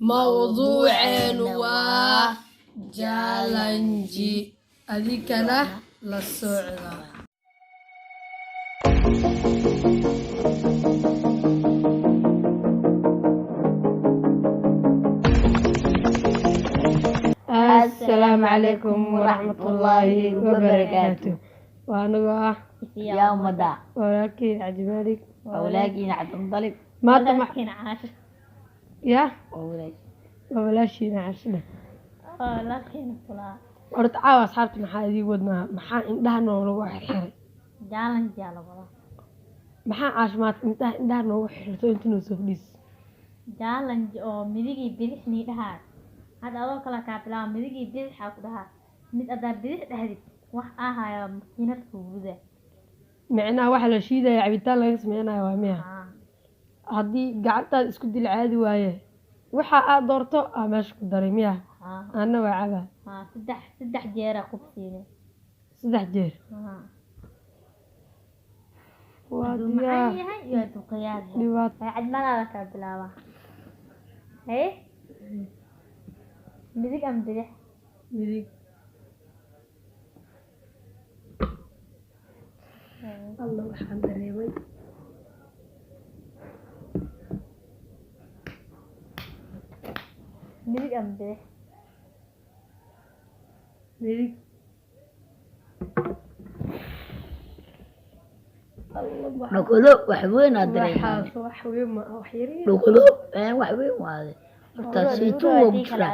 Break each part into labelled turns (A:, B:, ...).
A: Mawduuceenu waa challenge. Adinkana la socda. Assalaamu calaykum waraxmatullaahi wabarakaatu. Waa anigoo ah
B: Yaa ummadda.
A: Walaalkiin Cabdimalik.
B: Waa walaagiina Cabdimudalib.
A: Maanta ma
C: Caasho.
A: Ya.
B: Waa walaag.
A: Waa walaashiina Cashina.
C: Walaalkiina kulaa.
A: Horta caawa asxaabta maxaa idiin wadnaa? Maxaa indhaha noogu xirxiray?
C: Challenge aa la wadaa.
A: Maxaa caafimaad indhaha noogu xirxirto inta noo soo fadhiis?
C: Challenge oo midigii bidixnii dhahaa. Hadda adoo kale kaa bilaaba, midigii bidixaa ku dhahaa. Mid adaa bidix dhahdid wax ahaya makiinad kuguda.
A: Micnaha waxa la shiidaya cabitaan laga sameynayo waa miya?
C: Haa.
A: Haddii gacantaada isku dil caadi waaye, waxa aad doorto aa meesha ku daray miya?
C: Haa.
A: Anna waa cabaa.
C: Haa, saddex jeeraa qubsiine.
A: 3 jeer.
C: Haa.
A: Waa
C: Hadduu
A: diyaar.
C: macaan yahay iyo hadduu khiyaar yahay.
A: Dhibaato.
C: Hay, cadmadaada kaa bilaaba. Haye? Midig ama bidix?
A: Midig. Alla, waxaan dareemay.
C: Midig ama bidix?
A: Midig.
B: Dhukulo wax weyn aad dareemaa.
A: Waxaas wax weyn ma wax yar yar.
B: Dhukulo wax weyn waaye. Horta saytuun waa ku jiraa.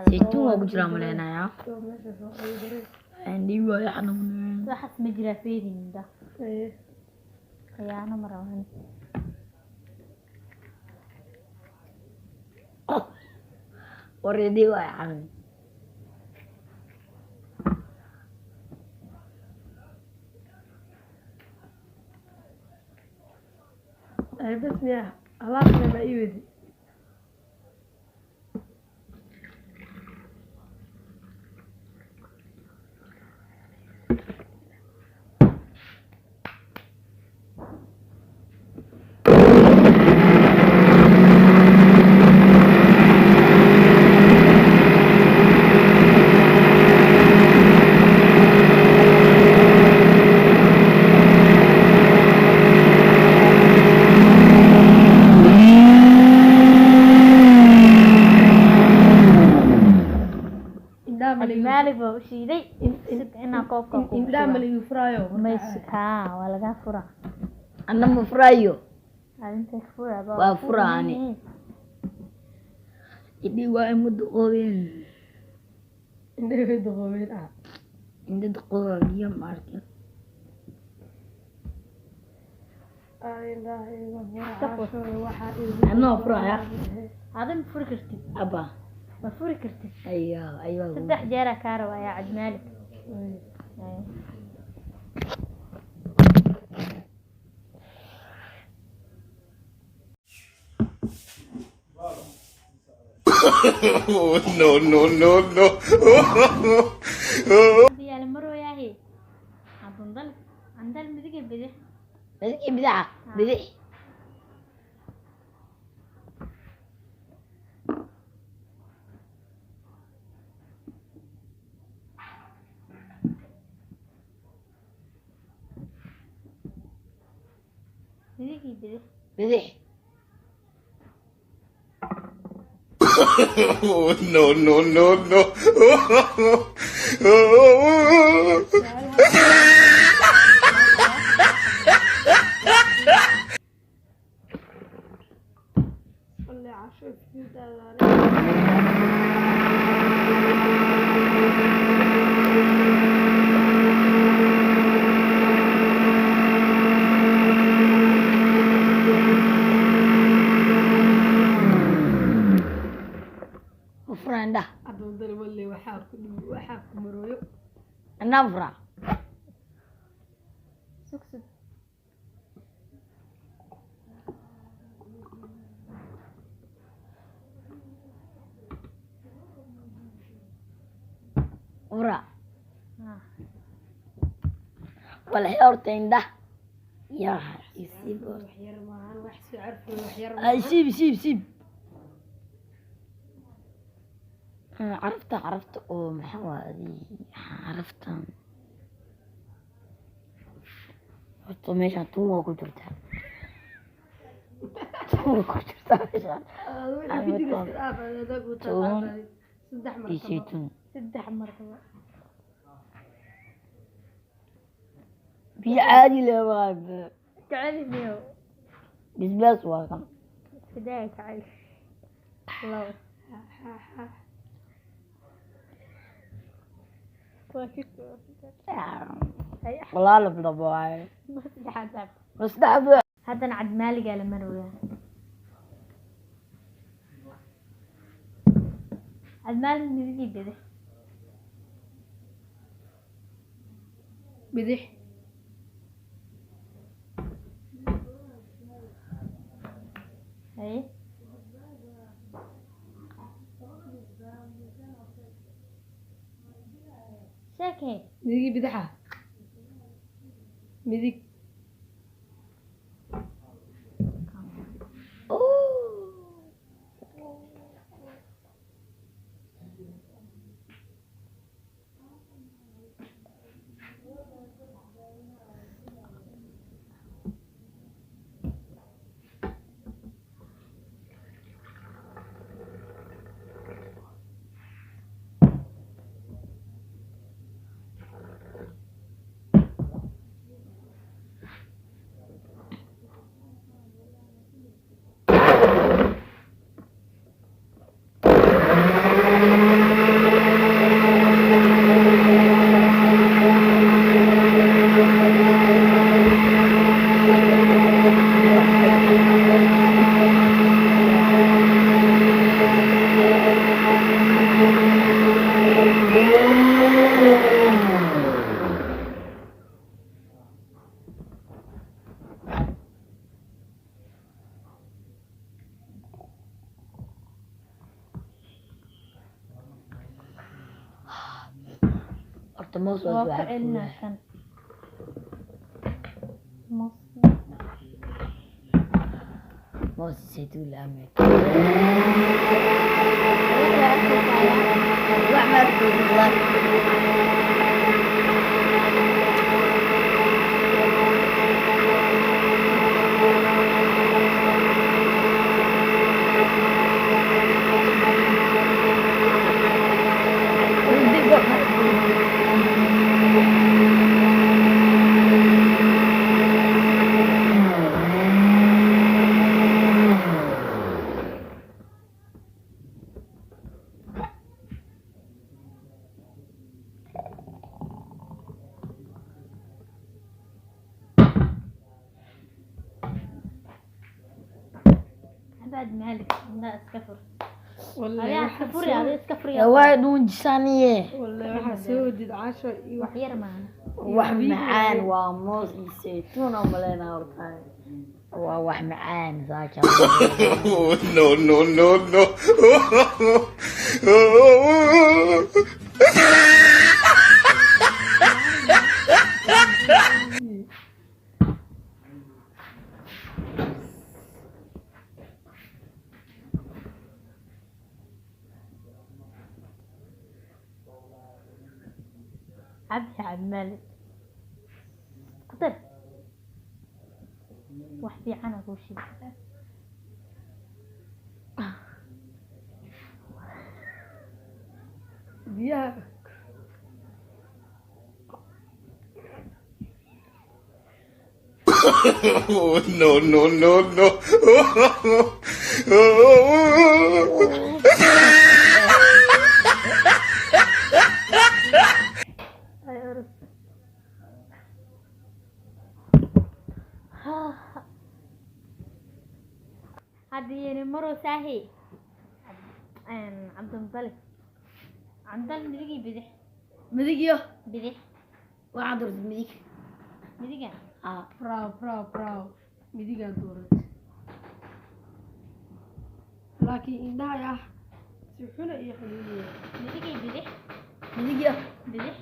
B: Saytuun waa ku jiraa maleynayaa.
A: Meesha soo ay dareen.
B: Indhihi waa i xanuunayaan.
C: Waxaas ma jiraa feedin indha.
A: Ee.
C: Khiyaano ma rabaan.
B: War indhihi waa i xanuun.
A: Ay bas miya? Alaabta ma ii wedi. Indhaha ma liigu
C: Cabdimaalig baa u shiiday. Inaa koobka ku
A: indhaha ma liigu furaayo.
C: Haa, waa lagaa furaa.
B: Anna ma furaayo.
C: Adinta fura baa.
B: Waa furaa ani. Indhihi waa ima duqoobeen.
A: Indhaha way duqoobeen ah.
B: Indho duqoobiyo ma arkin.
A: Ay, indhaha iga fura caasho, waxaa igu
B: Anna waa furaaya.
C: Adin ma furi kartid.
B: Abba.
C: Ma furi kartid.
B: Ayaa ayaa.
C: 3 jeeraa kaa rabaa yaa Cabdimaalig. Haye.
D: No, no, no, no.
C: Diyaal marooyaahi. Cabdundal. Candal midig iyo bidix.
B: Midig iyo bidaxa. Bidix.
C: Midig iyo bidix.
B: Bidix.
D: No, no, no, no.
A: Wallahi caasho fiidaada.
B: Ma furaa indhaha.
A: Cabdundal walle waxaa ku dhib waxaa ku marooyo.
B: Anna ma furaa.
C: Sug sug.
B: Furaa.
C: Haa.
B: Walahi horta indhaha. Yaa isiib.
A: Wax yar maahan, wax soo carfooyo wax yar.
B: Ay siib siib siib. Carafta carafta oo maxaa waa adi caraftan horta meeshaan tuun waa ku jirtaa, tuun waa ku jirtaa meeshaan. Tuun
A: Saddex
B: iyo
A: martabo.
B: Saytuun.
C: Saddex martabo.
B: Biyo caadi leh waa.
C: Kaceli niyow.
B: Bisbaas waa kan.
C: Iska daaya, kaceli. Labo. Waa ka
B: Walaal labo waaye.
C: Ma saddexaad saab.
B: Mastaxda.
C: Haddana Cabdimaaligaa la marooyaa. Cabdimaalig, midigii bidix?
A: Bidix.
C: Haye. Sheekee.
A: Midigii bidixa, midig.
B: Horta moos
C: Waa
B: waa
C: ku
B: ku
C: celinaa kan moos.
B: Moos saytuun la amay. Wax ma arkaysid walaal.
C: Cabdimaalik, indhaha iska fur.
A: Wallahi
C: Adiga iska
A: waxaad
C: furi,
A: soo
C: adiga iska furi.
B: Waa dhuunjisaniye.
A: Wallahi waxaa soo wadid casho iyo
C: wax
A: wax
C: yar maana.
B: Wax macaan waa moos iyo saytuun oo maleynaa horta waa wax macaan saaka.
D: No, no, no, no.
C: Cabdi, Cabdimaalik, ku dar wax fiicana kuu sheegi.
A: Biyaha.
D: No, no, no, no.
C: Ay, orod. Hadda yeni maro saahi. Cabdimudalib, Cabdimudalib, midigii bidix?
B: Midig iyo
C: Bidix.
B: Waxaa doortay midig.
C: Midiga.
B: Aa.
A: Bravo, bravo, bravo, midigaa doorat, laakiin indhaha ah si xuna iyo xanuuniya.
C: Midigii bidix?
B: Midig iyo
C: Bidix.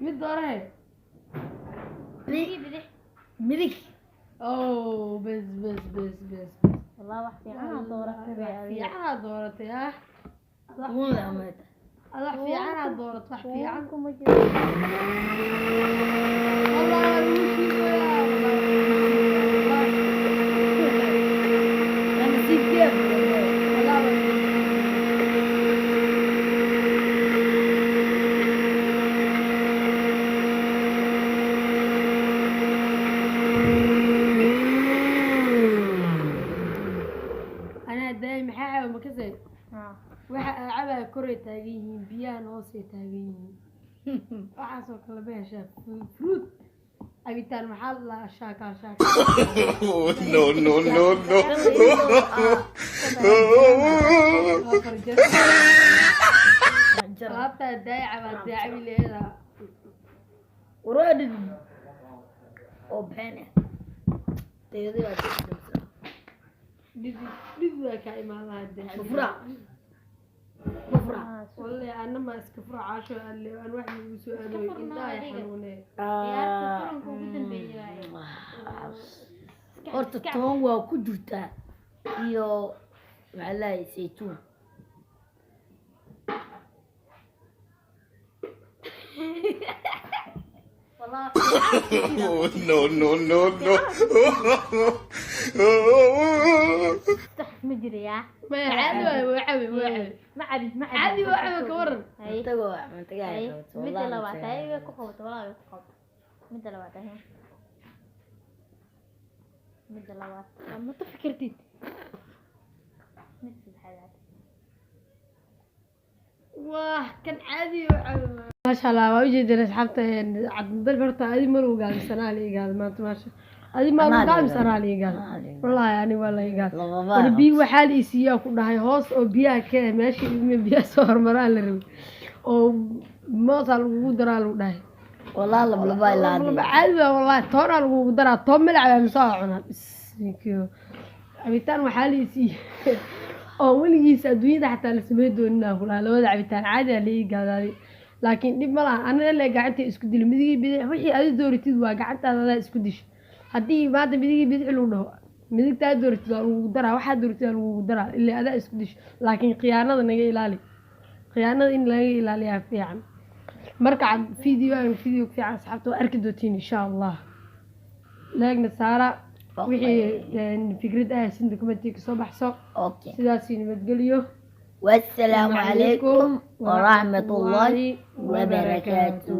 A: Mid doorahe.
C: Midigii bidix?
B: Midig.
A: Oh, bes bes bes bes bes.
C: Wallah, wax fiican dooratay bay adiga.
A: Fiicanaa dooratay ah.
B: Tuun leh ama tahay.
A: Ad wax fiicanaa doorat, wax fiican.
C: Kuma jiro.
A: Wallah, waa lagu shiidayaa, wallah.
B: Waa nasiibkeeda badan.
A: Wallah, waa lagu shiidayaa. Anaa daay maxaa caawa makasay? Waxa aa cabaya koray taagan yihiin, biyahan hoosay taagan yihiin. Waxaasoo kale ma heshaa fruit cabitaan maxaa la dhahaa, shaaka shaaka.
D: No, no, no, no.
A: Waa farjar.
B: Jar.
A: Alaabtaa daay cabaa daacabi leedaa.
B: Waradid oo been ah. Tayada waa ka damsan.
A: Dhidid dhidid waa kaa imaan lahaa daacabi.
B: Mafra. Mafra.
A: Wallahi ana ma iska furo caasho alle aan wax igu soo
C: Iska
A: aadooy
C: furna
A: indhaha
C: adiga.
A: xanuunee.
C: Ciyaarta kulanka ugu dambeeyay waaye.
B: Horta toon waa ku jirtaa iyo maxaa la dhahay saytuun.
C: Wallah, wax fiican ku jira.
D: No, no, no, no.
C: Sax ma jiro yaa.
A: Maya, caadi waaye, waa cabi, waa cabi.
C: Ma cabid, ma cabid.
A: Caadi waa cabi, ka waran.
C: Haye.
B: Tagoo mantagaa
C: Haye.
B: qabto.
C: Midda
B: Wallahi
C: labaad
B: mantagaa.
C: haye, way ku qabato, wallah way ku qabato. Midda labaad haye. Midda labaad. Ma tu fikirtid? Mid saddexaad.
A: Wah, kan caadi waa cabi. Maasha Allah, waa ujeedeen asxaabta Cabdimudalif. Horta adi ma lagu gaabsanaa la igaada maanta, maasha adi ma lagu
B: Anaa la
A: gaabsanaa la igaada.
B: Anaa la igaada.
A: Wallaahi ani waa la igaada.
B: Lababa.
A: War biyo waxaa la isiiyaa ku dhahay hoos oo biyaha ka meesha ilmi biyaha soo hormaraa la rabay oo moosaa lagugu daraa lagu dhahay.
B: Wallahi laba laba ilaa hadda.
A: Laba caadi waa wallaahi, toonaa lagugu daraa, toon malac baa mise waa cunaa. Bisinkiyo cabitaan waxaa la isiiyey oo weligiis adduunyada xataa la samey doonin aan ku dhahay. Labada cabitaan caadi aa la ii gaadaaday, laakiin dhib ma laha. Aniga le gacanta isku dili midigii bidix, wixii adi dooratid waa gacantaada adaa isku disha. Haddii maanta midigii bidix lagu dhaho, midigtaa dooratid waa lagugu daraa, waxaa dooratid waa lagugu daraa, ilaa adaa isku disha. Laakiin khiyaanada naga ilaali, khiyaanada in laga ilaaliyaa fiican. Marka video aan video fiican asxaabta waa arki doontiin insha Allah. Laagna saara wixii fikrad ah sinda commentiga kasoo baxso.
B: Okay.
A: Sidaas nabadgelyo.
B: والسلام عليكم ورحمة الله وبركاته.